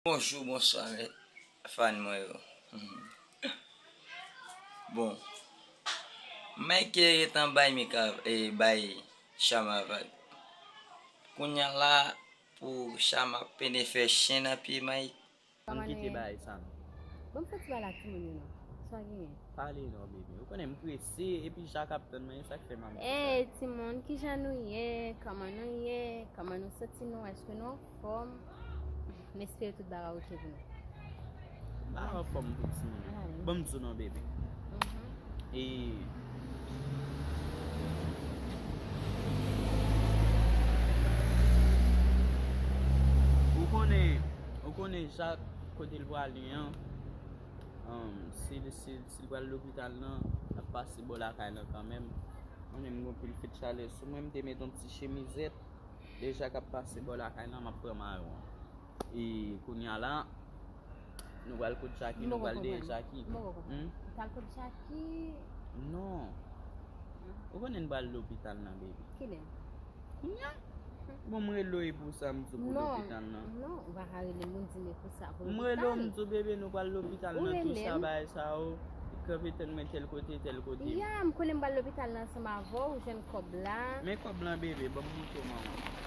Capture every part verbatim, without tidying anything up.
Bonjou, bonswa, mè, fan mwen yo. Bon, Mike gentan bay Mika, e, bay Chama vag. Kounye a la, pou Chama pene fè chen nan pye Mike. Ann kite bagay sa non. Bon, m fè ti bagay la timoun yo non. Sa genyen? Pale non, bebe. Ou konnen m prese, epi Jak ap tann mwen, e sa k fè m ap di sa. Ey, timoun, kijan nou ye? Kòman nou ye? Kòman nou santi nou? Èske nou anfòm? M espere tout bagay oke pou nou. M pa anfòm pou timoun. Ah, wi. Ban m di w non, bebe. Mhm. E ou konnen, ou konnen Jak kote l prale an, um, si, si, si l pral lopital nan, l ap pase bò lakay lan kanmenm. Mwen menm, m gon pil fèt chalè sou mwen, m te met yon ti chemizèt. Deja k ap pase bò lakay lan, m ap pran mayon an. E kounye a la, nou pral kot Jackie, nou pral dèyè Jackie. M poko konprann. M poko konprann. Hmm? Ou pral kot Jackie? Non. Hmm. Ou konnen n pral lopital nan, baby. Kilè? Kounye a? Bon, m rele w e pou sa m di w pou lopital nan. Non, ou pa ka rele m pou di m e pou sa pou lopital. M rele w, m di w, bebe, nou pral lopital nan, tou sa bagay sa yo. Kanpe tann mwen tèl kote, tèl kote. Ya, m konnen m pral lopital nan ansanm avè w, ou jwenn kòb la. Men kòb lan, bebe, ban m montre w manman.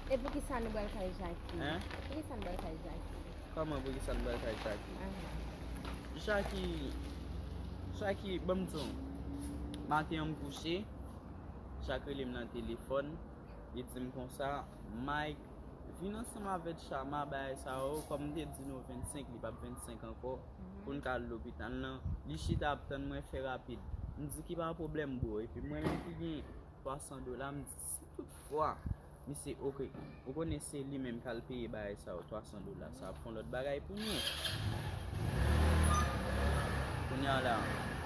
E poukisa nou pral kay Jackie? Hein? Poukisa nou pral kay Jackie? Kòman poukisa nou pral kay Jackie? Aha. Jackie, Jackie, ban m di w. Maten an m kouche, Jak rele m nan telefòn, li di m konsa, Mike, vin ansanm avèk Chama, bagay sa yo, kòm m te di nou vennsenk, li p ap vennsenk ankò, mhm, pou n ka al lopital nan. Li chita ap tann mwen, fè rapid. M di ki pa pwoblèm, bro. Epi mwen menm ki gen twa san dola, m di si toutfwa misye oke, ou konnen se li menm k al peye bagay sa yo, twa san dola sa, ap fè yon lòt bagay pou nou. Kounye a la,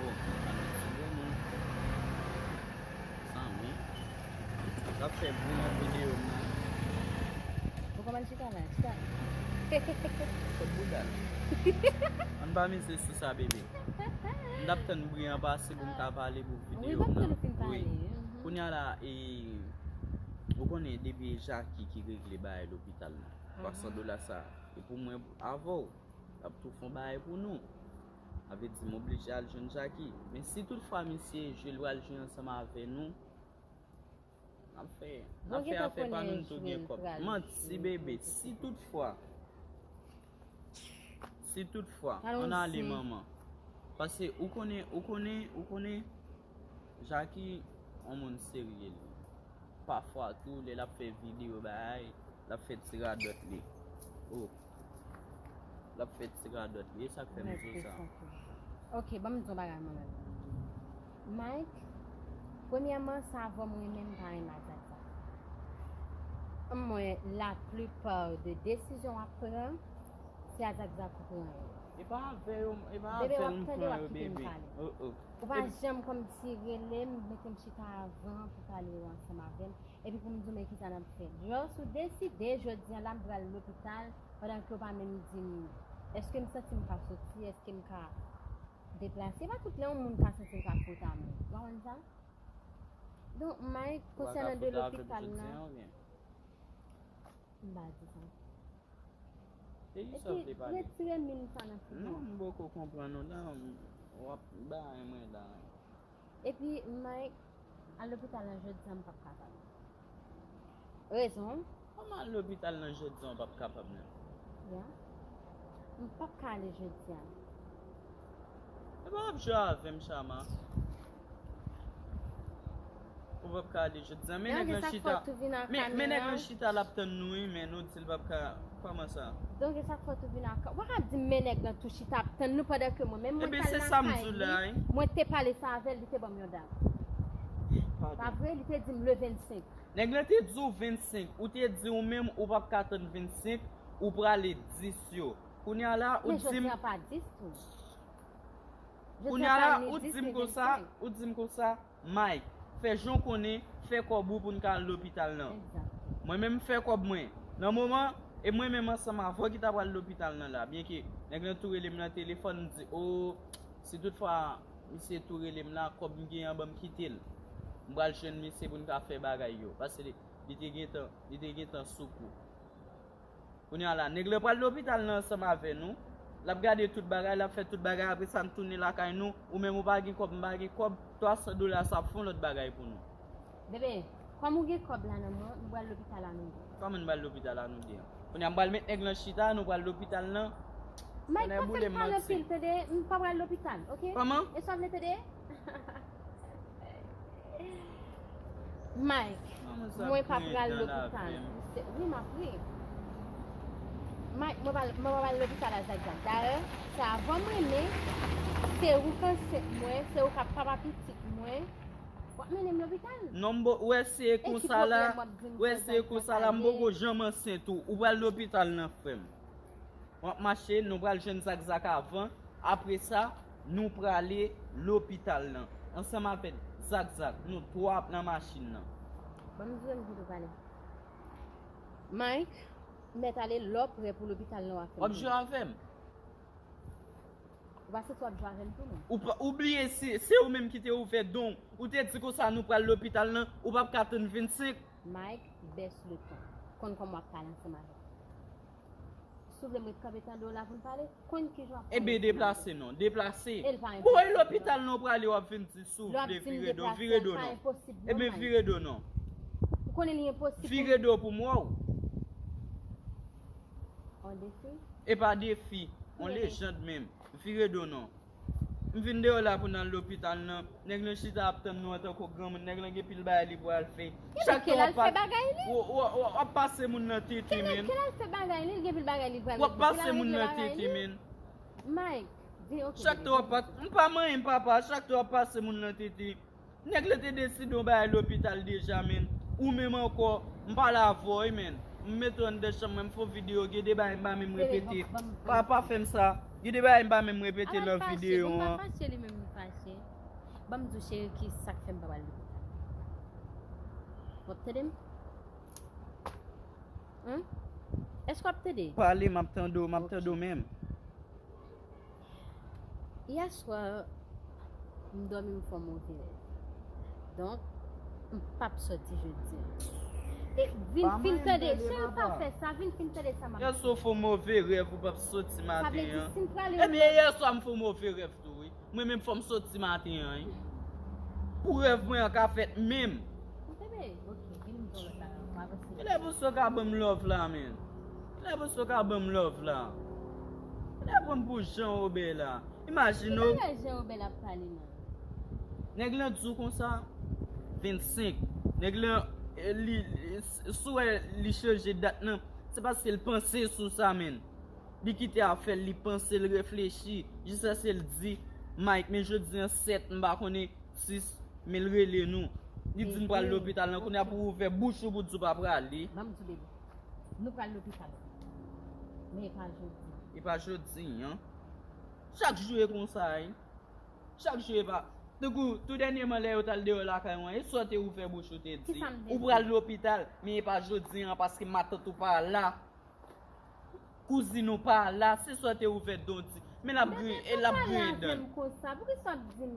oh, ann tire nou. Zanmi. L ap fè bri nan videyo m nan. Ou kòmanse chita la, chita. Kot bouda l. Ann pa mize sou sa, bebe. M t ap tann bri an pase pou m ka pale pou videyo m nan. Wi, m ap tann ou fin pale. Wi. Mhm. Kounye a la, e, ou konnen depi e Jackie ki regle bagay lopital la. Twa san dola sa, e pou mwen, avè w, l ap tou fè yon bagay pou nou. Sa vle di m oblije al jwenn Jackie. Men si toutfwa misye jwe l pral jwe ansanm avè nou, n ap fè, n ap fè afè pa nou, n tou gen kòb. Manti, bebe. Si toutfwa, si toutfwa, ann ale manman. Paske ou konnen, ou konnen, ou konnen, Jackie, yon moun serye li. Pafwa tou, lè l ap fè videyo bagay, l ap fè ti radòt li. Oh. L ap fè ti radòt li. E sa k fè m di w sa. Ok, ban m di w yon bagay mwen menm. Mike, premyèman, sa avè w m renmen, m pa renmen ak Zak sa. Mwen, la plupart de desizyon w ap pran, se a Zak Zak ou pran yo. E pa avè yo, e pa avè l m pran yo, bebe. Oh, oh. Ou pa janm kòmsi rele m, mete m chita avan pou pale yo ansanm avè m. Epi pou m di w men kisa n ap fè. Just ou deside jodi a la m pral lopital pandan ke w pa menm di m èske m santi m ka soti, èske m ka deplase. E pa tout lè yon moun ka santi l ka fout a moun. Ou konprann sa? Donk, Mike, konsènan de lopital la, m pa di sa. Epi, retire min sa nan figi w. Non, m poko konprann ou la, w ap bay mwen la. Epi, Mike, al lopital la jodi a, m p ap kapab. Rezon? Kòman al lopital la jodi a, w p ap kapab menm? Ya. M p ap ka ale jodi a. E pa w ap jwe avè m, Chama. Ou p ap ka ale jodi a. Men nèg lan chita. Men, men nèg lan chita, l ap tann nou, wi, men nou di l p ap ka. Kòman sa? Donk, e sa k fè w tou vin ak, ou pa ka di m men nèg lan tou chita ap tann nou pandan ke mwen menm mwen t al lakay li, mwen te pale sa avè l, li te ban m yon dat. Pa vre, li te di m le vennsenk. Nèg lan te di w vennsenk, ou te di ou menm ou p ap ka tann vennsenk, ou prale dis yo. Kounye a la, ou di m. Men jodi a pa dis tou. Kounye a la, ou di m konsa, ou di m konsa, Mike, fè jan w konnen, fè kòb ou pou n ka al lopital nan. Mwen menm, m fè kòb mwen. Nan moman, e mwen menm ansanm avè w ki ta pral lopital nan la. Byenke nèg lan tou rele m nan telefòn, m di, o, si toutfwa misye tou rele m la, kòb m genyen an, ban m kite l. M pral jwenn misye pou n ka fè bagay yo. Paske li, li te gentan, li te gentan sou kou. Kounye a la, nèg la pral lopital nan ansanm avè nou. L ap gade tout bagay, l ap fè tout bagay, apre sa n tounen lakay nou. Ou menm ou pa gen kòb, m pa gen kòb, twa san dola sa ap fè yon lòt bagay pou nou. Bebe, kòm ou gen kòb la nan men w, nou pral lopital la nou de. Kòman n pral lopital la nou de? Kounye a m pral met nèg lan chita, nou pral lopital nan. Mike, pa fè m pale anpil, tande? M pa pral lopital, oke? Kòman? E sa w vle tande? Mike, mwen pa pral lopital. Wi, m ap ri. Mike, mwen pa, mwen pa pral lopital a Zagzag. Dayè, se avan m renmen, se ou k ansent mwen, se ou k ap papa pitit mwen. W ap mennen m lopital? Non, m bo-, w wè se konsa la, w wè se konsa la, m poko janm ansent ou. Ou pral lopital nan, frè m. W ap mache, nou pral jwenn Zakzak avan. Apre sa, nou prale lopital lan. Ansanm avèk Zakzak, nou twa ap nan machin nan. Ban m di w m vin tou pale. Mike, mèt ale, lè w prè pou lopital lan w ap fè m konnen. W ap jwe avè m? Ou pa santi w ap jwe avè m tou, non? Ou pa, ou bliye se, se ou menm ki te ouvè don. Ou te di konsa nou pral lopital lan, ou p ap ka tann vennsenk. Mike, baisse le ton. Konn kòman w ap pale ansanm avè m. Si w vle m ret kanpe tande w la pou n pale, konn kijan w ap pale. Ebyen, deplase non, deplase. E l pa enposib. Bon, e lopital non w prale, w ap vin di si w vle vire do, vire do non. Ebyen, vire do non. Ou konnen li enposib. Vire do pou m wè w. On defi? E pa defi, on lejand menm. Vire do non. M vin deyò la pou n al lopital nan. Nèg lan chita ap tann nou antanke granmoun. Nèg lan gen pil bagay li pral fè. Chak tan w ap pa-, w, w, w, w ap pase moun nan tete, men. Kèl al fè bagay li? L gen pil bagay li pral regle. W ap pase moun nan tete, men. Mike, vin, oke. Chak tan w ap pa-, m pa manyen, papa. Chak tan w ap pase moun nan tete. Nèg la te deside yon bagay lopital deja, men. Ou menm ankò, m pale avè w, wi, men. M mete w anndan chanm mwen, m fè yon videyo, gen de bagay m pa menm repete. Pa, pa fè m sa. Gen de bagay m pa menm repete nan videyo an. Arèt fache, bon, m pa fache, li menm li fache. Ban m di w, cheri, ki sa k fè m pa pral lopital? W ap tande m? Hen? Èske w ap tande? Pale, m ap tande w, m ap tande w menm. Yèswa, m dòmi, m fè yon move rèv. Donk, m p ap sòti jodi a. E vin fin tande, cheri, pa fè sa, vin fin tande sa m ap di. Yèswa w fè yon move rèv, ou p ap sòti maten an. Ebyen, yèswa m fè yon move rèv tou, wi. Mwen menm fò m sòti maten an, wi. Pou rèv mwen an ka fèt menm. Bebe, oke, vin m di w lòt bagay ankò, avanse. Kilè pou sa w ka ban m love la, men? Kilè pou sa w ka ban m love la? Kilè pran m pou Jan Wobè la? Imajine w. Ki bagay Jan Wobè la ap pale la? Nèg lan di w konsa, vennsenk. Nèg lan, eh, li, li, si w wè li chanje dat nan, se paske l panse sou sa, men. Li kite afè l, li panse, l reflechi, jiskaske l di, Mike, men jodi an sèt, m pa konnen, sis, men l rele nou. Li di n pral lopital lan, kounye a pou w ouvè bouch ou pou di w pa prale. Ban m di w, bebe. Nou pral lopital. Men e pa jodi. E pa jodi, an. Chak jou e konsa, wi. Chak jou e pa. Tankou, tou dènyèman, lè yo t al deyò lakay ou an, e sa w te ouvè bouch ou te di? Ou pral lopital, men e pa jodi an, paske matant ou pa la. Kouzin ou pa la, se sa w te ouvè dan w di. Men l ap griyen, e l ap griyen dan l.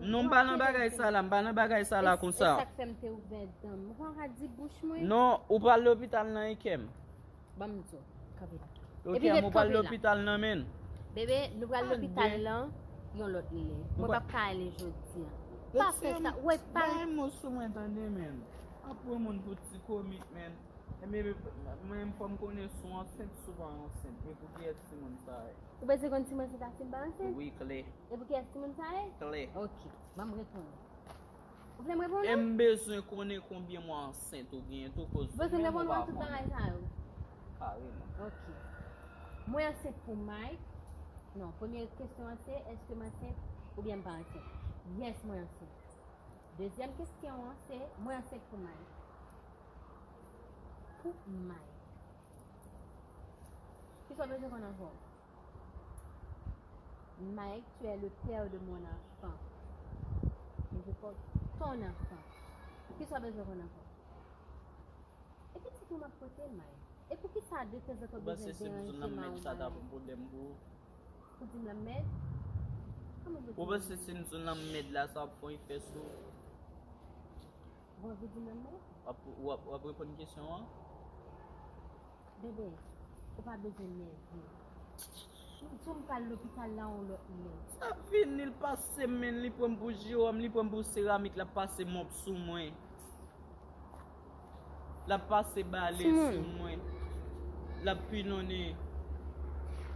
Non, m pa nan bagay sa la, m pa nan bagay sa la konsa. E sa k fè m te ouvè dan m. Ou pa ka di bouch mwen? Non, ou pral lopital nan, e kè m. Ban m di w, kanpe la. Ok, m pral lopital nan, men. Bebe, nou pral lopital lan yon lòt lè. Mwen p ap ka ale jodi an. Pa fè sa, wè pa. Bay mo sou mwen tande, men. Ap pran moun pou ti komik, men. Ebyen, mwen menm fò m konnen si w ansent, si w pa ansent. E pou kiyès timoun sa ye? Ou bezwen konn si m ansent ak si m pa ansent? Wi, klè. E pou kiyès timoun sa ye? Klè. Ok, ban m reponn ou. Ou vle m reponn ou? E m bezwen konnen konbyen mwa ansent ou genyen tou, koz ou menm ou pa konnen. Ou bezwen m reponn ou a tout bagay sa yo? Kareman. Ok. Mwen ansent pou Mike. Non, premye kesyon an se, èske m ansent oubyen m pa ansent? Yes, mwen ansent. Dezyèm kesyon an se, mwen ansent pou Mike. Pou Mike. Kisa w bezwen konn ankò? Mike, tu es le père de mon enfant. Et je porte ton enfant. Kisa w bezwen konn ankò? E pitit ou m ap pote, Mike? E poukisa detanzantan w bezwen deranje m a yon bagay? Ou panse se m di w nan mèd sa t ap yon pwoblèm pou ou? Ou di m nan mèd? Kòman w di m nan mèd? Ou panse si m di w nan mèd la, sa ap fè yon efè sou ou? Ou anvi di m nan mèd? W ap, w ap, w ap reponn kesyon an? Bebe, Ou pa bezwen nève. Ou di m pral lopital la yon lòt nèg. Sa fini, l pase men, li pran m pou Jewòm, li pran m pou seramik, l ap pase mòp sou mwen. L ap pase bale sou mwen. L ap pilonnen.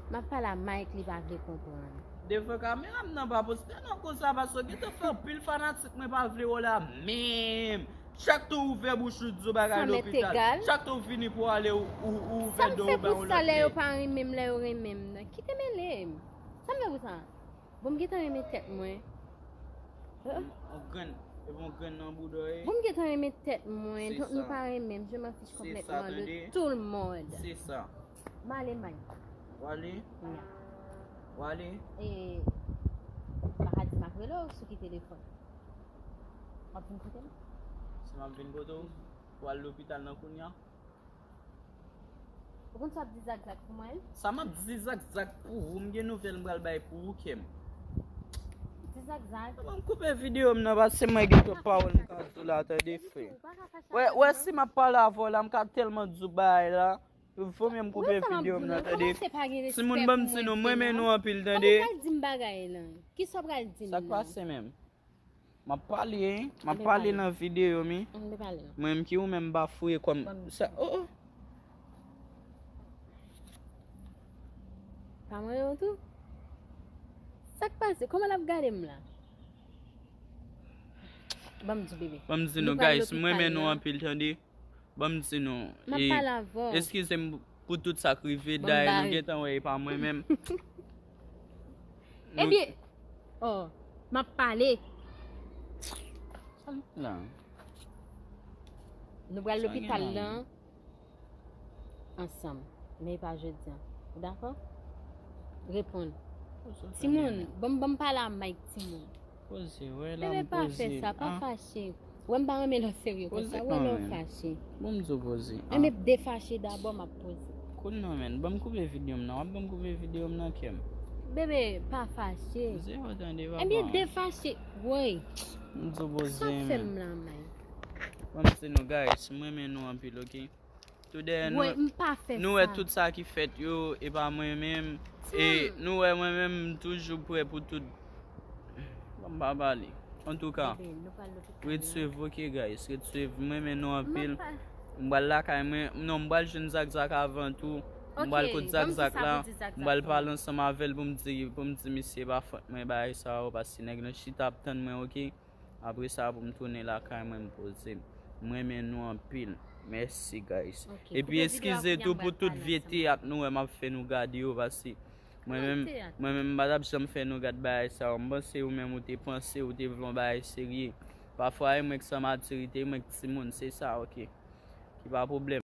M ap pale a Mike, li pa vle konprann. Devan kamera m nan pa poste non konsa paske gentan fè anpil fanatik mwen pa vle wè w la menm. Chak tan w ouvè bouch ou di w bagay lopital. Chak tan w vini pou w ale ou ouvè do w ba yon lòt nèg. Sa m fè pou sa lè yo pa renmen m, lè yo renmen m nan? Kite mele m. Sa m fè pou sa? Bon, m gentan renmen tèt mwen. On grenn, epi on grenn nan bouda w ye. Bon, m gentan renmen tèt mwen. Donk nou pa renmen m. Je m'en fiche complètement de tout le monde. Se sa. M ale, May. W ale? Wi. W ale? E, m pa ka di m ap rele w sou ki telefòn. W ap vin kote m? Si m ap vin kote w, w al lopital nan kounya? Ou konn sa w ap di zakzak pou mwen? Sa m ap di zakzak pou ou, m gen nouvèl m pral bay pou ou, kè m. Di zakzak. Kòman m koupe videyo m nan, paske mwen gen twòp pawòl m ka di w la, tande, frè. Wè, wè, si m ap pale avè w la, m ka tèlman di w bagay la. Fò mwen m koupe videyo m nan, tande. Timoun, ban m di nou, m renmen nou anpil, tande. Ou pa di m bagay lan. Kisa w pral di m nan? Sa k pase menm? M ap pale, wi. M ap pale nan videyo m, wi. Mwen menm ki ou menm m pa fouye kò m. Sa, oh, oh. Pa mwen yo tou? Sa k pase? Kòman l ap gade m la? Ban m di bebe. Ban m di nou, guys, m renmen nou anpil, tande. Ban m di nou. M ap pale avè w. Eskize m pou tout sa k rive. Dayè nou gentan wè e pa mwen menm. Ebyen, oh, m ap pale. Sa l la? Nou pral lopital lan ansanm. Men e pa jodi a. Ou dakò? Reponn. Timoun, ban m pale a Mike, timoun. Poze, wè la m poze. Bebe, pa fè sa, pa fache. Wè m pa renmen lè w serye konsa, wè lè w fache. Bon, m di w poze. Enben, defache dabò, m ap poze. Kounye a menm, ban m koupe videyo m nan, w ap ban m koupe videyo m nan, kè m. Bebe, pa fache. Poze, w tande, papa. Enben, defache, woy. M di w poze, menm. Sa w fè m la, Mike? Ban m di nou, guys, m renmen nou anpil, oke? Today nou wè tout sa ki fèt yo, e pa mwen menm. E nou wè mwen menm m toujou prè pou tout. Ban m pa pale. Antouka, ret swiv, oke guys, ret swiv. M renmen nou anpil. M pral lakay mwen. Non, m pral jwenn Zakzak avan tou. M pral kot Zakzak la. M pral pale ansanm avè l pou m di, pou m di misye pa fòt mwen bagay sa yo, paske nèg lan chita ap tann mwen, oke? Apre sa pou m tounen lakay mwen m poze m. M renmen nou anpil. Mèsi guys. Epi eskize tou pou tout vye teyat nou wè m ap fè nou gade yo paske mwen menm mwen menm m pa t ap janm fè nou gad bagay sa yo. M panse ou menm ou te panse ou te vle yon bagay serye. Pafwa e mwen k san matirite, e mwen k timoun, se sa oke. Ki pa pwoblèm.